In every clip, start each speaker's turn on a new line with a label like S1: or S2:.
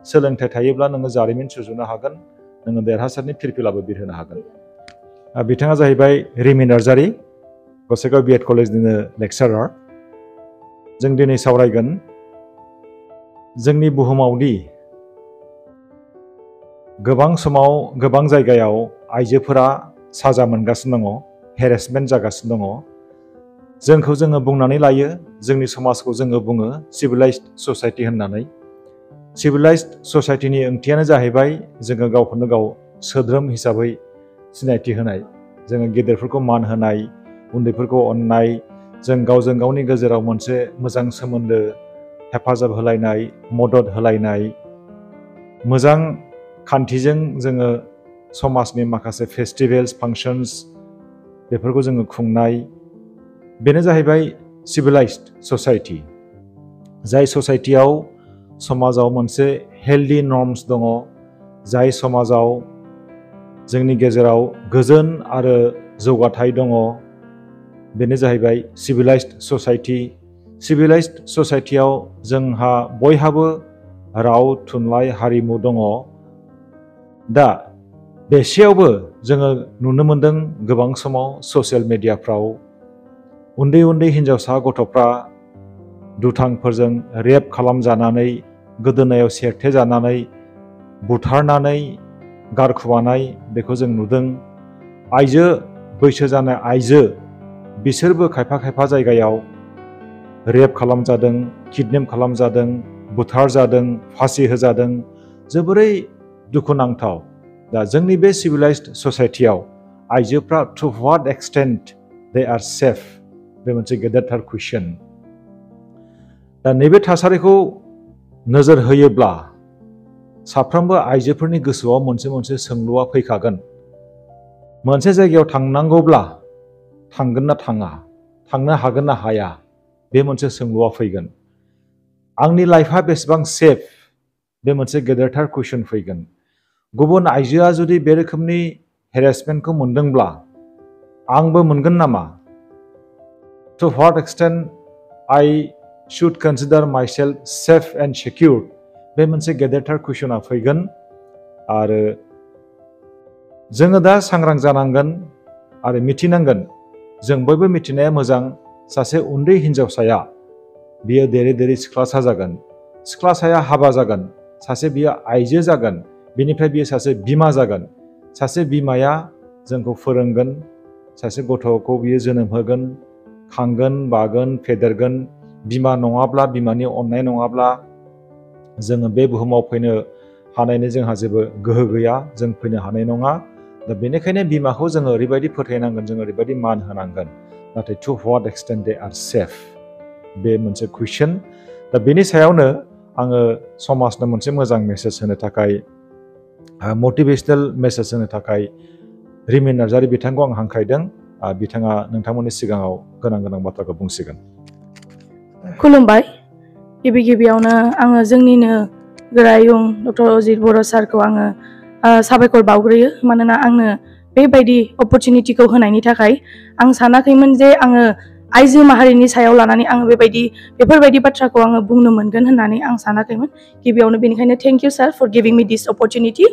S1: सोलोंथाइ थायोब्ला नोङो जारिमिन सुजुनो हागोन नोङो देरहासारनि फिरफिलाबो बिरहोनो हागोन बिथाङा जाहैबाय रिमि नार्जारी गसाइगाव बि कलेजनिनो लेक्चारार जों दिनै सावरायगोन जोंनि बुहुमावदि गोबां समाव गोबां जायगायाव आइजोफोरा साजा मोनगासिनो दङ हेरेसमेन्ट जागासिनो दङ जोंखौ जोङो बुंनानै लायो जोंनि समाजखौ जोङो बुङो सिभिलाइज्ड ससाइटि होननानै सिभिलाइज्ड ससाइटिनि ओंथियानो जाहैबाय जोङो गावखौनो गाव सोद्रोम हिसाबै सिनायथि होनाय जोङो गेदेरफोरखौ मान होनाय उन्दैफोरखौ अननाय जों गावजों गावनि गेजेराव मोनसे मोजां सोमोन्दो हेफाजाब होलायनाय मदद होलायनाय मोजां खान्थिजों जोङो समाजनि माखासे फेस्टिभेल्स फांसन्स बेफोरखौ जोङो खुंनाय बेनो जाहैबाय सिभिलाइज्ड ससाइटि जाय ससाइटियाव समाजाव मोनसे हेल्दी नर्म्स दङ जाय समाजाव जोंनि गेजेराव गोजोन आरो जौगाथाय दङ बेनो जाहैबाय सिभिलाइज्ड ससाइटि सिभिलाइज्ड ससाइटियाव जोंहा बयहाबो राव थुनलाइ हारिमु दङ दा बेसेयावबो जोङो नुनो मोनदों गोबां समाव ससियेल मेडियाफ्राव उन्दै उन्दै हिन्जावसा गथ'फ्रा दुथांफोरजों रेप खालामजानानै गोदोनायाव सेरथेजानानै बुथारनानै गारखुमानाय बेखौ जों नुदों आइजो बैसो जानाय आइजो बिसोरबो खायफा खायफा जायगायाव रेप खालामजादों किडनेप खालामजादों बुथारजादों फासि होजादों जोबोरै दुखुनांथाव दा जोंनि बे सिभिलाइज्ड ससाइटियाव आइजोफ्रा to what extent they are safe बे मोनसे गेदेरथार कुइसन दा नैबे थासारिखौ नोजोर होयोब्ला साफ्रोमबो आइजोफोरनि गोसोआव मोनसे मोनसे सोंलुआ फैखागोन मोनसे जायगायाव थांनांगौब्ला थांगोन ना थाङा थांनो हागोन ना हाया बे मोनसे सोंलुआ फैगोन आंनि लाइफआ बेसेबां सेफ बे मोनसे गेदेरथार कुइसन फैगोन गुबुन आइजोआ जुदि बे रोखोमनि हेरेसमेन्टखौ मोनदोंब्ला आंबो मोनगोन नामा to what extent I should consider myself safe and secure बे मोनसे गेदेरथार कुइसना फैगोन आरो जोङो दा सांग्रां जानांगोन आरो मिथिनांगोन जों बयबो मिथिनाया मोजां सासे उन्दै हिन्जावसाया बियो देरै देरै सिख्लासा जागोन सिख्लासाया हाबा जागोन सासे बियो आइजो जागोन बिनिफ्राय बियो सासे बिमा जागोन सासे बिमाया जोंखौ फोरोंगोन सासे गथ'खौ बियो जोनोम होगोन खांगोन बागोन फेदेरगोन बिमा नङाब्ला बिमानि अननाय नङाब्ला जोङो बे बुहुमाव फैनो हानायनि जोंहा जेबो गोहो गैया जों फैनो हानाय नङा दा बेनिखायनो बिमाखौ जोङो ओरैबायदि फोथायनांगोन जों ओरैबायदि मान होनांगोन नाथाय to what extent they are safe बे मोनसे कुइसन दा बेनि सायावनो आङो समाजनो मोनसे मोजां मेसेज होनो थाखाय मटिभेशनेल मेसेज होनो थाखाय रिमि नार्जारी बिथांखौ आं हांख्रायदों बिथाङा नोंथांमोननि सिगाङाव गोनां गोनां बाथ्राखौ बुंसिगोन
S2: खुलुमबाय गिबि गिबियावनो आङो जोंनिनो गोरायुं डक्टर अजित बर' सारखौ आङो साबायखर बावग्रोयो मानोना आंनो बेबायदि अपरचुनिटिखौ होनायनि थाखाय आं सानाखैमोन जे आङो आइजो माहारिनि सायाव लानानै आङो बेफोरबायदि बाथ्राखौ आङो बुंनो मोनगोन होननानै आं सानाखैमोन गिबियावनो बेनिखायनो thank you sir for giving me this opportunity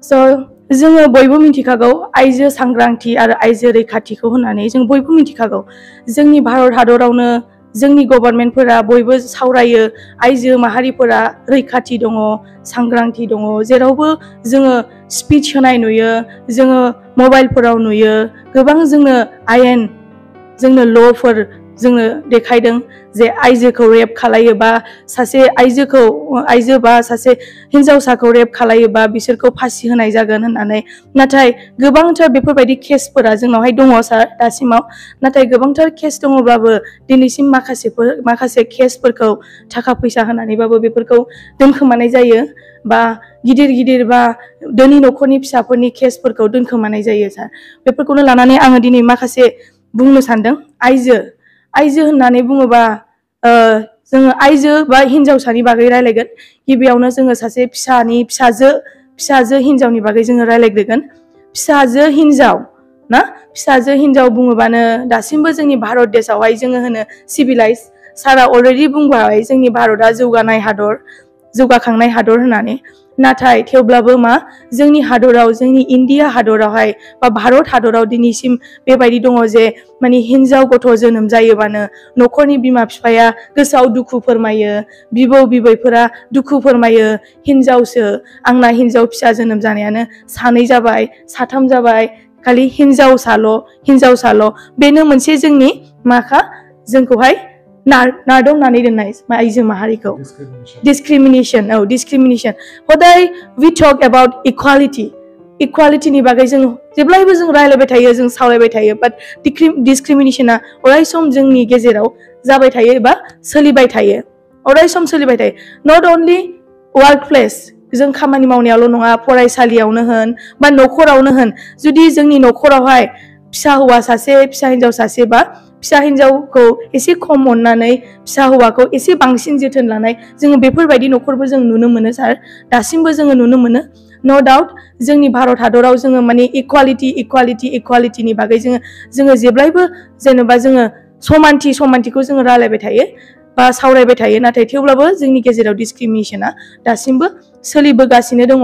S2: स' जोङो बयबो मिथिखागौ आइजो सांग्रांथि आरो आइजो रैखाथिखौ होननानै जों बयबो मिथिखागौ जोंनि भारत हादरावनो जोंनि गभर्नमेन्टफोरा बयबो सावरायो आइजो माहारिफोरा रैखाथि दङ सांग्रांथि दङ जेरावबो जोङो स्पिच होनाय नुयो जोङो मबाइलफोराव नुयो गोबां जोंनो आयेन जोंनो ल'फोर जोंनो देखायदों जे आइजोखौ रेप खालायोबा सासे आइजो बा सासे हिन्जावसाखौ रेप खालायोबा बिसोरखौ फासि होनाय जागोन होननानै नाथाय गोबांथार बेफोरबायदि केसफोरा जोंनावहाय दङ सार दासिमाव नाथाय गोबांथार केस दङब्लाबो दिनैसिम माखासे केसफोरखौ थाखा फैसा होनानैबाबो बेफोरखौ दोनखोमानाय जायो बा गिदिर बा धोनि न'खरनि फिसाफोरनि केसफोरखौ दोनखोमानाय जायो सार बेफोरखौनो लानानै आङो दिनै माखासे बुंनो सानदों आइजो होननानै बुङोबा जोङो आइजो बा हिन्जावसानि बागै रायलायगोन गिबियावनो जोङो सासे फिसाजो हिन्जावनि बागै जोङो रायलायग्रोगोन फिसाजो हिन्जाव बुङोबानो दासिमबो जोंनि भारत देशआवहाय जोङो होनो सिभिलाइज सारा अलरेडि बुंबाय जोंनि भारतआ जौगानाय हादर जौगाखांनाय हादर होननानै नाथाय थेवब्लाबो मा जोंनि हादराव जोंनि इन्डिया हादरावहाय बा भारत हादराव दिनैसिम बेबायदि दङ जे माने हिनजाव गथ' जोनोम जायोबानो न'खरनि बिमा बिफाया गोसोआव दुखु फोरमायो बिबौ बिबैफोरा दुखु फोरमायो हिनजावसो आंना हिनजाव फिसा जोनोम जानायानो सानै जाबाय साथाम जाबाय खालि हिनजावसाल' बेनो मोनसे जोंनि माखा जोंखौहाय नारदोंनानै दोननाय आइजो माहारिखौ discrimination हदाय we talk about equality नि बागै जों जेब्लायबो जों रायलायबाय थायो जों सावरायबाय थायो बाट डिसक्रिमिनेशना अराय सम जोंनि गेजेराव जाबाय थायो एबा सोलिबाय थायो अराय सम सोलिबाय थायो नट अनलि वर्क प्लेस जों खामानि मावनायावल' नङा फरायसालियावनो होन बा न'खरावनो होन जुदि जोंनि न'खरावहाय फिसा हौवा सासे फिसा हिनजाव सासे बा फिसा हिनजावखौ एसे खम अननानै फिसा हौवाखौ एसे बांसिन जोथोन लानाय जोङो बेफोरबायदि न'खरबो जों नुनो मोनो सार दासिमबो जोङो नुनो मोनो नो डाउट जोंनि भारत हादराव जोङो माने इक्वालिटिनि बागै जोङो जेब्लायबो जेनेबा जोङो समानथिखौ जोङो रायलायबाय थायो बा सावरायबाय थायो नाथाय थेवब्लाबो जोंनि गेजेराव डिसक्रिमिनेशना दासिमबो सोलिबोगासिनो दङ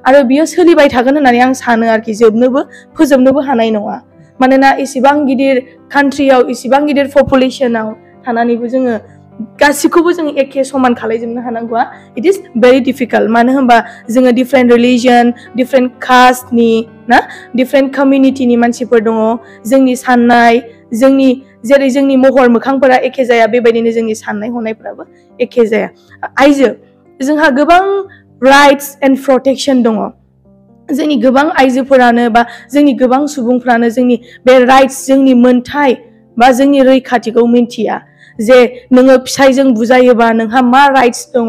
S2: आरो बियो सोलिबाय थागोन होननानै आं सानो आरोखि फोजोबनोबो हानाय नङा मानोना इसिबां गिदिर कान्ट्रियाव इसिबां गिदिर पपुलेशनाव थानानैबो जोङो गासिखौबो जों एखे समान खालायजोबनो हानांगौआ इट इज भेरि डिफिकाल्ट मानो होनबा जोङो डिफरेन्ट रिलिजन डिफरेन्ट कास्टनि ना डिफरेन्ट कमिउनिटिनि मानसिफोर दङ जोंनि साननाय जेरै जोंनि महर मोखांफोरा एखे जाया बेबायदिनो जोंनि साननाय हनायफोराबो एखे जाया आइजो जोंहा गोबां राइट्स एन्ड प्रटेक्शन दङ जोंनि गोबां आइजोफोरानो बा जोंनि गोबां सुबुंफ्रानो जोंनि बे राइट्स जोंनि मोनथाय बा जोंनि रैखाथिखौ मिन्थिया जे नोङो फिसायजों बुजायोबा नोंहा मा राइट्स दङ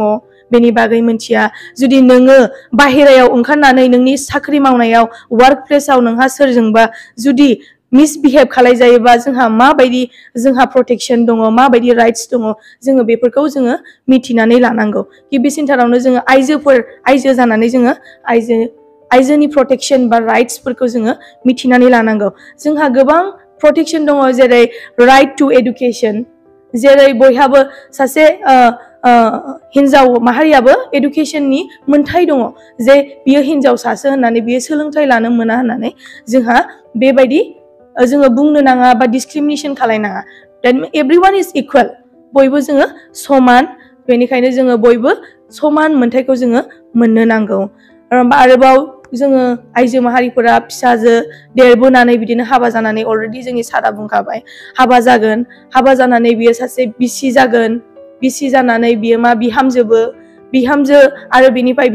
S2: बेनि बागै मिन्थिया जुदि नोङो बाहेरायाव ओंखारनानै नोंनि साख्रि मावनायाव वर्क प्लेसाव नोंहा सोरजोंबा जुदि मिसबिहेभ खालायजायोबा जोंहा माबायदि जोंहा प्रटेक्शन दङ माबायदि राइट्स दङ जोङो बेफोरखौ जोङो मिथिनानै लानांगौ गिबिसिनथारावनो जोङो आइजो जानानै जोङो आइजोनि प्रटेक्शन बा राइट्सफोरखौ जोङो मिथिनानै लानांगौ जोंहा गोबां प्रटेक्शन दङ जेरै राइट टु एडुकेशन जेरै बयहाबो सासे हिनजाव माहारियाबो एडुकेशननि मोनथाय दङ जे बियो हिनजावसासो होननानै बियो सोलोंथाइ लानो मोना होननानै जोंहा बेबायदि जोङो बुंनो नाङा बा डिसक्रिमिनेशन खालायनाङा देन एभ्रिवान इज इकुवेल बयबो जोङो समान बेनिखायनो जोङो बयबो समान मोनथायखौ जोङो मोननो नांगौ आरोबाव जोङो आइजो माहारिफोरा फिसाजो देरबोनानै बिदिनो हाबा जानानै अलरेडि जोंनि सारा बुंखाबाय हाबा जानानै बियो सासे बिसि जागोन बिसि जानानै बियो मा बिहामजो आरो बिनिफ्राय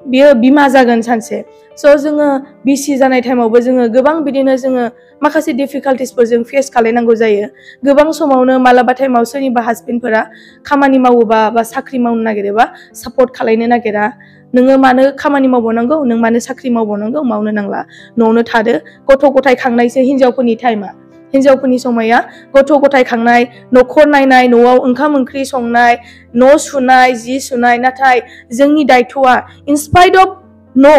S2: बियो बिमा जागोन सानसे स' जोङो बिसि जानाय टाइमावबो जोङो गोबां बिदिनो जोङो माखासे डिफिकाल्टिसफोर जों फेस खालायनांगौ जायो गोबां समावनो मालाबा टाइमाव सोरनिबा हासबेन्डफोरा खामानि मावोबा बा साख्रि मावनो नागिरोबा सापर्ट खालायनो नागिरा नोङो मानो खामानि मावबावनांगौ नों मानो साख्रि मावबावनांगौ मावनो नांला न'आवनो थादो गथ' गथाय खांनायसो हिनजावफोरनि टाइमा हिनजावफोरनि समाया गथ' गथाय खांनाय न'खर नायनाय न'आव ओंखाम ओंख्रि संनाय न' सुनाय जि सुनाय नाथाय जोंनि दायथ'आ इनस्पाइट अफ न'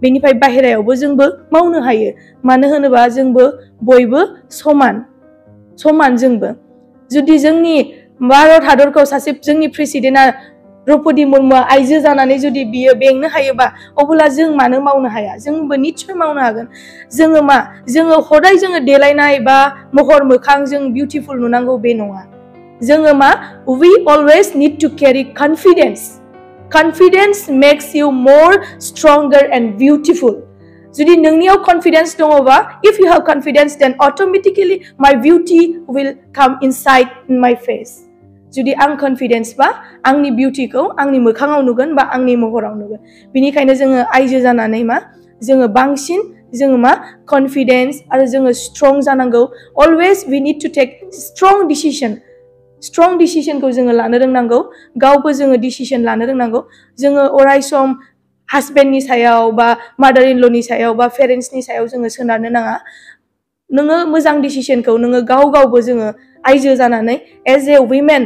S2: बेनिफ्राय बाहेरायावबो जोंबो मावनो हायो मानो होनोबा जोंबो बयबो समान जोंबो जुदि जोंनि भारत हादरखौ सासे जोंनि प्रेसिडेन्टआ द्रौपदी मुर्मुआ आइजो जानानै जुदि बियो बेंनो हायोबा अब्ला जों मानो मावनो हाया जोंबो निस्सय मावनो हागोन जोङो हदाय जोङो देलायनाय बा महर मोखां जों बिउटिफुल नुनांगौ बे नङा जोङो we always need to carry confidence makes you more stronger and beautiful जुदि नोंनियाव कन्फिडेन्स दङबा if you have confidence then automatically my beauty will come inside in my face जुदि आं कन्फिडेन्स बा आंनि बिउटिखौ आंनि मोखाङाव नुगोन बा आंनि महराव नुगोन बिनिखायनो जोङो आइजो जानानै जोङो बांसिन जोङो कन्फिडेन्स आरो जोङो स्ट्रं जानांगौ always we need to take strong decisionखौ जोङो लानो रोंनांगौ गावबो जोङो डिसिसन लानो रोंनांगौ जोङो अराय सम हासबेन्डनि सायाव बा मादार इन ल'नि सायाव बा पेरेन्ट्सनि सायाव जोङो सोनारनो नाङा नोङो मोजां डिसिसनखौ नोङो गावबो जोङो आइजो जानानै एज ए उइमेन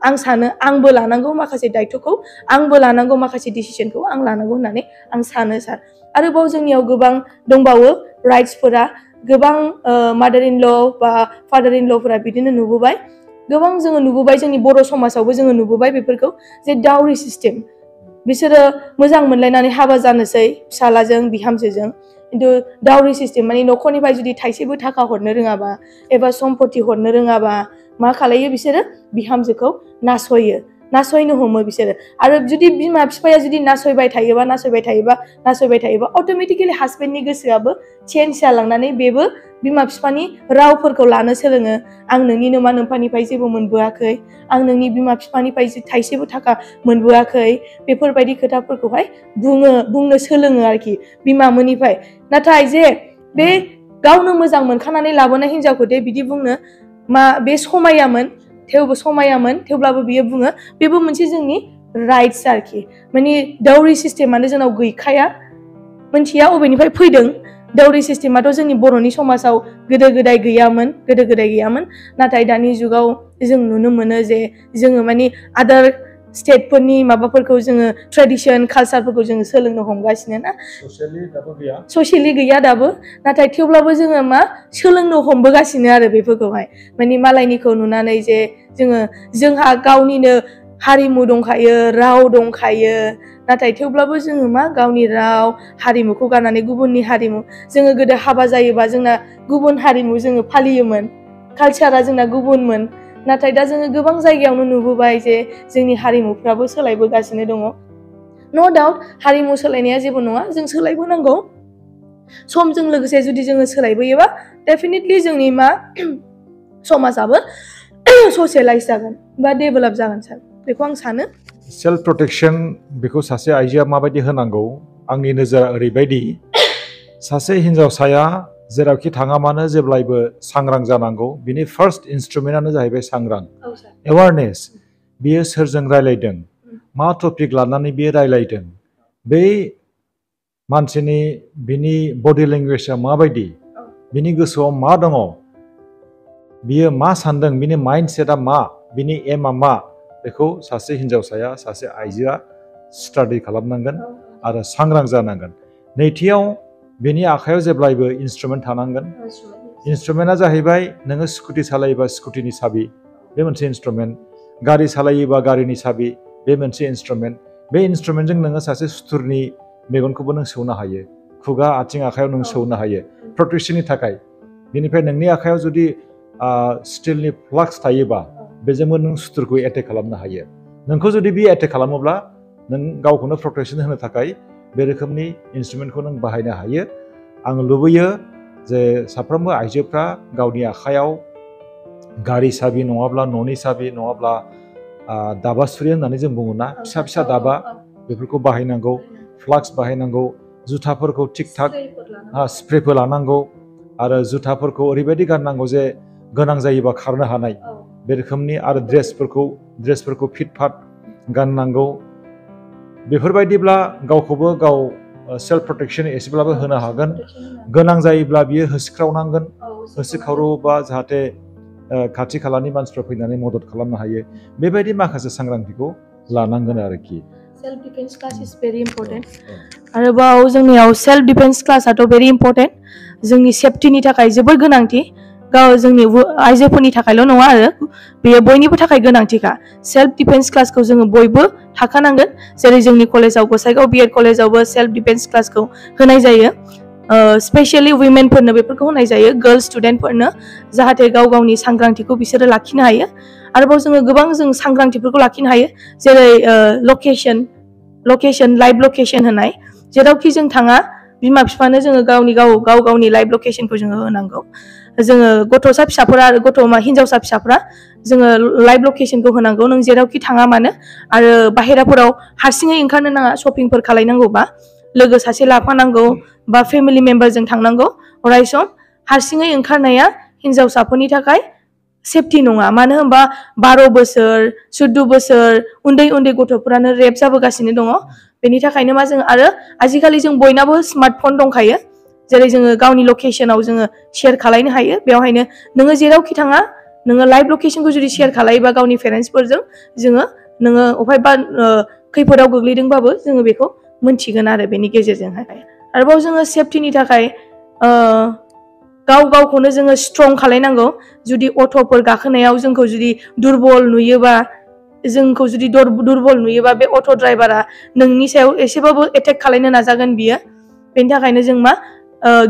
S2: आं सानो आंबो लानांगौ माखासे दायथ'खौ आंबो लानांगौ माखासे डिसिसनखौ आं लानांगौ होननानै आं सानो सार आरोबाव जोंनियाव गोबां दंबावो राइट्सफोरा गोबां मादार इन ल' बा फादार इन ल'फोरा बिदिनो नुबोबाय गोबां जोङो नुबोबाय जोंनि बर' समाजावबो जोङो नुबोबाय बेफोरखौ जे डाउरि सिस्टेम बिसोरो मोजां मोनलायनानै हाबा जानोसै फिसालाजों बिहामजोजों खिन्थु डाउरि सिस्टेम माने न'खरनिफ्राय जुदि थाइसेबो थाखा हरनो रोङाबा एबा सम्पति हरनो रोङाबा मा खालायो बिसोरो बिहामजोखौ नासयनो हमो बिसोरो आरो जुदि बिमा बिफाया जुदि नासयबाय थायोबा अट'मेटिकेलि हासबेन्डनि गोसोआबो चेन्ज जालांनानै बेबो बिमा बिफानि रावफोरखौ लानो सोलोङो आं नोंनि नोमा नोम्फानिफ्राय जेबो मोनबोआखै आं नोंनि बिमा बिफानिफ्राय थाइसेबो थाखा मोनबोआखै बेफोरबायदि खोथाफोरखौहाय बुंनो सोलोङो आरोखि बिमामोननिफ्राय नाथाय जे बे गावनो मोजां मोनखानानै लाबोनाय हिनजावखौ दे बिदि बुंनो बे समायामोन थेवब्लाबो बियो बुङो बेबो मोनसे जोंनि राइट्स आरोखि माने डाउरि सिस्टेमानो जोंनाव गैखाया मोनथिया अबेनिफ्राय फैदों डाउरि सिस्टेमाथ' जोंनि बर'नि समाजाव गोदो गोदाय गैयामोन नाथाय दानि जुगाव जों नुनो मोनो जे जोङो माने आदार स्टेटफोरनि माबाफोरखौ जोङो ट्रेडिशन कालचारफोरखौ जोङो सोलोंनो हमगासिनो ना ससियेलि गैया दाबो नाथाय थेवब्लाबो जोङो मा सोलोंनो हमबोगासिनो आरो बेफोरखौहाय माने मालायनिखौ नुनानै जे जोंहा गावनिनो हारिमु दंखायो राव दंखायो नाथाय थेवब्लाबो जोङो मा गावनि राव हारिमुखौ गारनानै गुबुननि हारिमु जोङो गोदो हाबा जायोबा जोंना गुबुन हारिमु जोङो फालियोमोन कालचारा जोंना गुबुनमोन नाथाय दा जोङो गोबां जायगायावनो नुबोबाय जे जोंनि हारिमुफ्राबो सोलायबोगासिनो दङ नो डाउट हारिमु सोलायनाया जेबो नङा जों सोलायबोनांगौ समजों लोगोसे जुदि जोङो सोलायबोयोबा डेफिनेटलि जोंनि मा समाजाबो ससियेलाइज जागोन बा डेभेलप जागोन सार बेखौ आं सानो
S1: सेल्फ प्रटेक्शन बेखौ सासे आइजोआ माबायदि होनांगौ आंनि नोजोरा ओरैबायदि सासे हिनजावसाया जेरावखि थाङा मानो जेब्लायबो सांग्रां जानांगौ बिनि फार्स्ट इन्सट्रुमेन्टआनो जाहैबाय सांग्रां एवारनेस बियो सोरजों रायलायदों मा टपिक लानानै बियो रायलायदों बै मानसिनि बिनि बडि लेंगुवेजआ माबायदि बिनि गोसोआव मा दङ बियो मा सानदों बिनि माइन्डसेटआ मा बिनि एमआ मा बेखौ सासे हिनजावसाया सासे आइजोआ स्टाडि खालामनांगोन आरो सांग्रां जानांगोन नैथियाव बेनि आखायाव जेब्लायबो इन्सट्रुमेन्ट थानांगोन इन्सट्रुमेन्टआ जाहैबाय नोङो स्कुटि सालायोबा स्कुटिनि साबि बे मोनसे इन्सट्रुमेन्ट गारि सालायोबा गारिनि साबि बे मोनसे इन्सट्रुमेन्ट बे इन्सट्रुमेन्टजों नोङो सासे सुथुरनि मेगनखौबो नों सौनो हायो खुगा आथिं आखायाव नों सौनो हायो प्रटेक्शननि थाखाय बेनिफ्राय नोंनि आखायाव जुदि स्टिलनि फ्लाक्स थायोबा बेजोंबो नों सुथुरखौ एटेक खालामनो हायो नोंखौ जुदि बे एटेक खालामोब्ला नों गावखौनो प्रटेक्शन होनो थाखाय बे रोखोमनि इन्सट्रुमेन्टखौ नों बाहायनो हायो आं लुबैयो जे साफ्रोमबो आइजोफ्रा गावनि आखायाव गारि साबि नङाब्ला न'नि साबि नङाब्ला दाबा सुरि होननानै जों बुङो ना फिसा फिसा दाबा बेफोरखौ बाहायनांगौ फ्लाक्स बाहायनांगौ जुथाफोरखौ थिग थाक स्प्रेफोर लानांगौ आरो जुथाफोरखौ ओरैबायदि गाननांगौ जे गोनां जायोबा खारनो हानाय बे रोखोमनि आरो ड्रेसफोरखौ फिट फाट गाननांगौ बेफोरबायदिब्ला गावखौबो गाव सेल्फ प्रटेक्शन एसेब्लाबो होनो हागोन गोनां जायोब्ला बियो होसिख्रावनांगोन होसिख्रावोबा जाहाथे खाथि खालानि मानसिफ्रा फैनानै मदद खालामनो हायो बेबायदि माखासे सांग्रांथिखौ लानांगोन आरोखि
S2: सेल्फ डिफेन्स क्लास इज भेरि इम्पर्टेन्ट आरोबाव जोंनियाव सेल्फ डिफेन्स क्लासआथ' भेरि इम्पर्टेन्ट जोंनि सेफटिनि थाखाय जोबोर गोनांथि गाव जोंनि आइजोफोरनि थाखायल' नङा आरो बेयो बयनिबो थाखाय गोनांथिखा सेल्फ डिफेन्स क्लासखौ जोङो बयबो थाखानांगोन जेरै जोंनि कलेजाव गसाइगाव बि एड कलेजावबो सेल्फ डिफेन्स क्लासखौ होनाय जायो स्पेशली वुमेनफोरनो बेफोरखौ होनाय जायो गर्ल्स स्टुडेन्टफोरनो जाहाथे गाव गावनि सांग्रांथिखौ बिसोरो लाखिनो हायो आरोबाव जोङो गोबां जों सांग्रांथिफोरखौ लाखिनो हायो जेरै लकेशन लाइभ लकेशन होनाय जेरावखि जों थाङा बिमा बिफानो जोङो गावनि लाइभ लकेशनखौ जोङो होनांगौ जोङो गथ'सा फिसाफोरा हिनजावसा फिसाफोरा जोङो लाइभ लकेशनखौ होनांगौ नों जेरावखि थाङा मानो आरो बाहेराफोराव हारसिङै ओंखारनो नाङा शपिंफोर खालायनांगौबा लोगो सासे लाफानांगौ बा फेमिलि मेम्बारजों थांनांगौ अरायसम हारसिङै ओंखारनाया हिनजावसाफोरनि थाखाय सेफटि नङा मानो होनबा 12 बोसोर 14 बोसोर उन्दै उन्दै गथ'फोरानो रेप जाबोगासिनो दङ बेनि थाखायनो मा जों आरो आजिखालि जों बयनाबो स्मार्टफन दंखायो जेरै जोङो गावनि लकेशनाव जोङो शेयार खालायनो हायो बेवहायनो नोङो जेरावखि थाङा नोङो लाइभ लकेशनखौ जुदि शेयार खालायोबा गावनि पेरेन्ट्सफोरजों नोङो अफायबा खैफोदाव गोग्लैदोंबाबो जोङो बेखौ मोनथिगोन आरो बेनि गेजेरजोंहाय आरोबाव जोङो सेफटिनि थाखाय गावखौनो जोङो स्ट्रं खालायनांगौ जुदि अट'फोर गाखोनायाव जोंखौ जुदि दुरबल नुयोबा जोंखौ जुदि दुरबल नुयोबा बे अट' ड्राइभारा नोंनि सायाव एसेबाबो एटेक खालायनो नाजागोन बियो बेनि थाखायनो जों मा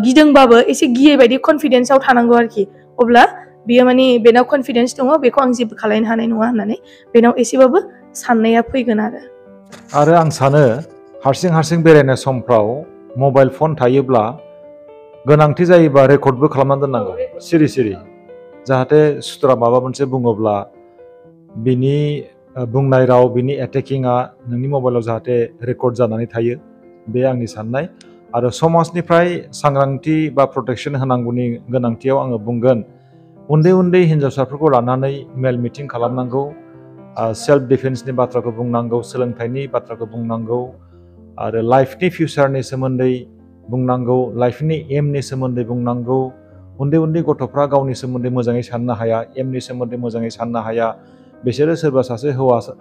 S2: गिदोंबाबो एसे गियै बायदि कनफिडेन्सआव थानांगौ आरोखि अब्ला बियो माने बेनाव कनफिडेन्स दङ बेखौ आं जेबो खालायनो हानाय नङा होननानै बेनाव एसेबाबो साननाया फैगोन
S1: आरो आं सानो हारसिं बेरायनाय समफ्राव मबाइल फन थायोब्ला गोनांथि जायोबा रेकर्डबो खालामना दोननांगौ सिरि जाहाथे सुथुरा माबा मोनसे बुङोब्ला बिनि बुंनाय राव बिनि एटेकिंआ नोंनि मबाइलाव जाहाथे रेकर्ड जानानै थायो बे आंनि साननाय आरो समाजनिफ्राय सांग्रांथि बा प्रटेक्शन होनांगौनि गोनांथियाव आङो बुंगोन उन्दै हिन्जावसाफोरखौ लानानै मेल मिटिं खालामनांगौ सेल्फ डिफेन्सनि बाथ्राखौ बुंनांगौ सोलोंथाइनि बाथ्राखौ बुंनांगौ आरो लाइफनि फिउचारनि सोमोन्दै बुंनांगौ लाइफनि एमनि सोमोन्दै बुंनांगौ उन्दै गथ'फ्रा गावनि सोमोन्दै मोजाङै साननो हाया एमनि सोमोन्दै मोजाङै साननो हाया बिसोरो सोरबा सासे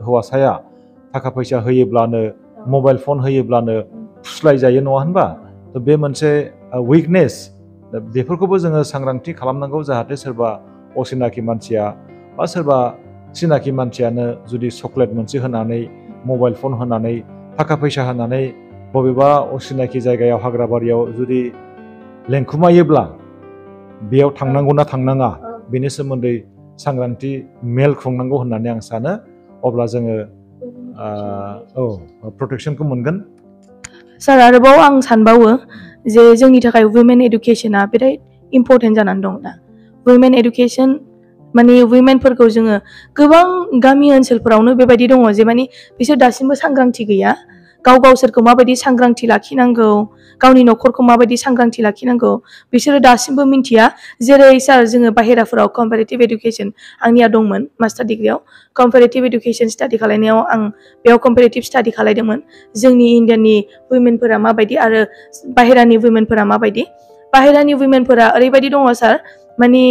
S1: हौवासाया थाखा फैसा होयोब्लानो मबाइल फन होयोब्लानो फुस्लाय जायो नङा होनबा बे मोनसे उइकनेस बेफोरखौबो जोङो सांग्रांथि खालामनांगौ जाहाथे सोरबा असिनाखि मानसिया बा सोरबा सिनाखि मानसियानो जुदि चक्लेट मोनसे होनानै मबाइल फन होनानै थाखा फैसा होनानै बबेबा असिनाखि जायगायाव हाग्राबारियाव जुदि लेंखुमायोब्ला बेयाव थांनांगौना थांनाङा बेनि सोमोन्दै सांग्रांथि मेल खुंनांगौ होननानै आं सानो अब्ला जोङो प्रटेक्शनखौ मोनगोन
S2: सार आरोबाव आं सानबावो जे जोंनि थाखाय वुमेन एडुकेशना बिराद इम्परटेन्ट जानानै दं दा वुमेन एडुकेशन माने वुमेनफोरखौ जोङो गोबां गामि ओनसोलफोरावनो बेबायदि दङ जे माने बिसोर दासिमबो सांग्रांथि गैया गावसोरखौ माबायदि सांग्रांथि लाखिनांगौ गावनि न'खरखौ माबायदि सांग्रांथि लाखिनांगौ बिसोरो दासिमबो मिन्थिया जेरै सार जोङो बाहेराफोराव कम्पारेटिभ एडुकेशन आंनिया दंमोन मास्टार डिग्रियाव कम्पारेटिभ एडुकेशन स्टाडि खालायनायाव आं बेयाव कम्पारेटिभ स्टाडि खालायदोंमोन जोंनि इन्डियानि वुमेनफोरा माबायदि आरो बाहेरानि वुमेनफोरा माबायदि बाहेरानि वुमेनफोरा ओरैबायदि दङ सार माने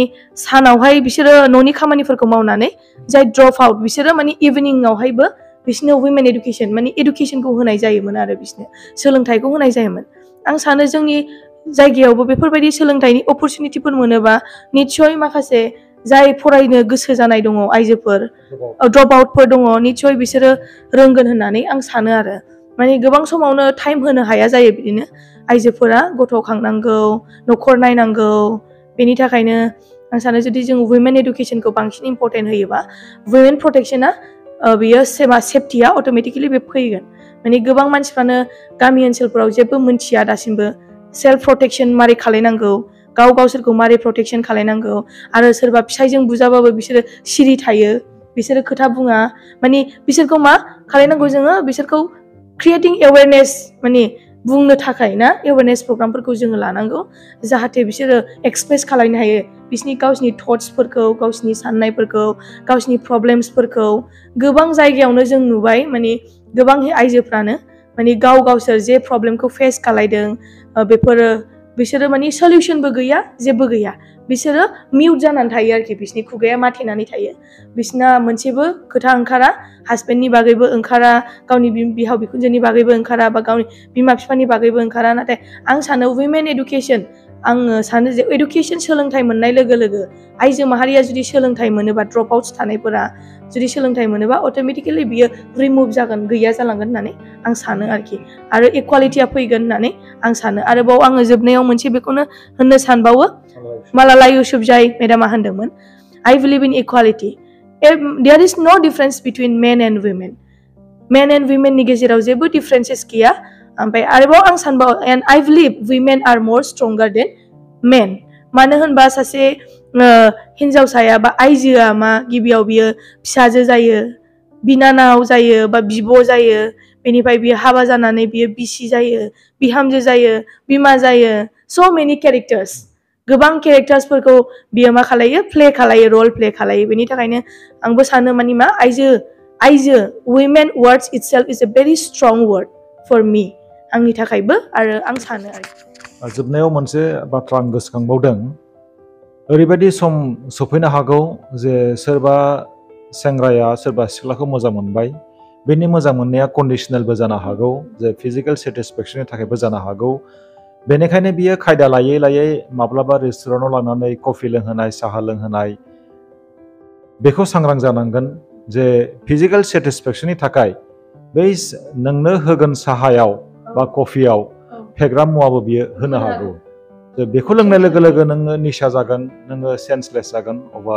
S2: सानावहाय बिसोरो न'नि खामानिफोरखौ मावनानै जाय ड्रप आउट बिसोरो माने इभिनिंआवहायबो बिसोरनो वुमेन एडुकेशन माने एडुकेशनखौ होनाय जायोमोन आरो बिसोरनो सोलोंथाइखौ होनाय जायोमोन आं सानो जोंनि जायगायावबो बेफोरबायदि सोलोंथाइनि अपरचुनिटिफोर मोनोबा निस्सय माखासे जाय फरायनो गोसो जानाय दङ आइजोफोर ड्रप आउटफोर दङ निस्सय बिसोरो रोंगोन होननानै आं सानो आरो माने गोबां समावनो टाइम होनो हाया जायो बिदिनो आइजोफोरा गथ' खांनांगौ न'खर नायनांगौ बेनि थाखायनो आं सानो जुदि जों वुमेन एडुकेशनखौ बांसिन इम्परटेन्ट होयोबा वुमेन प्रटेक्शना बियो सेफटिया अट'मेटिकेलि बे फैगोन माने गोबां मानसिफ्रानो गामि ओनसोलफोराव जेबो मोनथिया दासिमबो सेल्फ प्रटेक्शन मारै खालायनांगौ गावसोरखौ मारै प्रटेक्शन खालायनांगौ आरो सोरबा फिसायजों बुजाबाबो बिसोरो सिरि थायो बिसोरो खोथा बुङा माने बिसोरखौ मा खालायनांगौ जोङो बिसोरखौ क्रिएटिं एवेयारनेस माने बुंनो थाखाय ना एवेयारनेस प्रग्रामफोरखौ जोङो लानांगौ जाहाथे बिसोरो एक्सप्रेस खालायनो हायो बिसोरनि गावसिनि थट्सफोरखौ गावसिनि साननायफोरखौ गावसिनि प्रब्लेम्सफोरखौ गोबां जायगायावनो जों नुबाय माने गोबां आइजोफ्रानो माने गावसोर जे प्रब्लेमखौ फेस खालायदों बेफोरो बिसोरो माने सलिउशनबो गैया जेबो गैया बिसोरो मिउट जानानै थायो आरोखि बिसोरनि खुगाया माथेनानै थायो बिसोरना मोनसेबो खोथा ओंखारा हासबेन्डनि बागैबो ओंखारा गावनि बिहाव बिखुनजोनि बागैबो ओंखारा बा गावनि बिमा बिफानि बागैबो ओंखारा नाथाय आं सानो वुमेन एडुकेशन आङो सानो जे एडुकेशन सोलोंथाइ मोननाय लोगो लोगो आइजो माहारिया जुदि सोलोंथाइ मोनोबा ड्रप आउट्स थानायफोरा जुदि सोलोंथाइ मोनोबा अट'मेटिकेलि बियो रिमुभ जागोन गैया जालांगोन होननानै आं सानो आरोखि आरो इक्वालिटिया फैगोन होननानै आं सानो आरोबाव आङो जोबनायाव मोनसे बेखौनो होननो सानबावो मालाला युसुफजाई मेडामा होनदोंमोन I believe in equality there is no difference between men and women नि गेजेराव जेबो डिफरेन्सेस गैया ओमफ्राय आरोबाव आं सानबाव and I believe women are more stronger than men मानो होनबा सासे हिन्जावसाया बा आइजोआ मा गिबियाव बियो फिसाजो जायो बिनानाव जायो बा बिब' जायो बेनिफ्राय बियो हाबा जानानै बियो बिसि जायो बिहामजो जायो बिमा जायो so many characters गोबां केरेक्टार्सफोरखौ बियो मा खालायो प्ले खालायो रल प्ले खालायो बेनि थाखायनो आंबो सानो माने मा आइजो women words itself is a very strong word for me आंनि थाखायबो आरो आं सानो आरो
S1: जोबनायाव मोनसे बाथ्रा आं गोसोखांबावदों ओरैबायदि सम सफैनो हागौ जे सोरबा सेंग्राया सोरबा सिख्लाखौ मोजां मोनबाय बेनि मोजां मोननाया कन्डिशनेलबो जानो हागौ जे फिजिकेल सेटिसफेक्शननि थाखायबो जानो हागौ बेनिखायनो बियो खायदा लायै माब्लाबा रेस्टुरेन्टाव लांनानै कफि लोंहोनाय साहा लोंहोनाय बेखौ सांग्रां जानांगोन जे फिजिकेल सेटिसफेक्शननि थाखाय बै नोंनो होगोन साहायाव बा कफियाव फेग्रा मुवाबो बियो होनो हागौ। बेखौ लोंनाय लोगो लोगो नोङो निसा जागोन, नोङो सेन्सलेस जागोन, अबा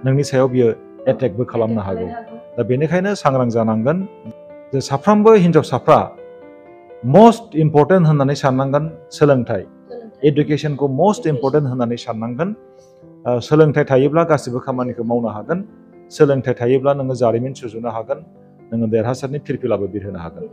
S1: नोंनि सायाव बियो एटेकबो खालामनो हागौ। दा बेनिखायनो सांग्रां जानांगोन जे साफ्रोमबो हिन्जावसाफ्रा मस्ट इम्परटेन्ट होननानै साननांगोन सोलोंथाइ। एडुकेसनखौ मस्ट इम्परटेन्ट होननानै साननांगोन। सोलोंथाइ थायोब्ला गासिबो खामानिखौ मावनो हागोन। सोलोंथाइ थायोब्ला नोङो जारिमिन सुजुनो हागोन, नोङो देरहासारनि फिरफिलाबो बिरहोनो हागोन।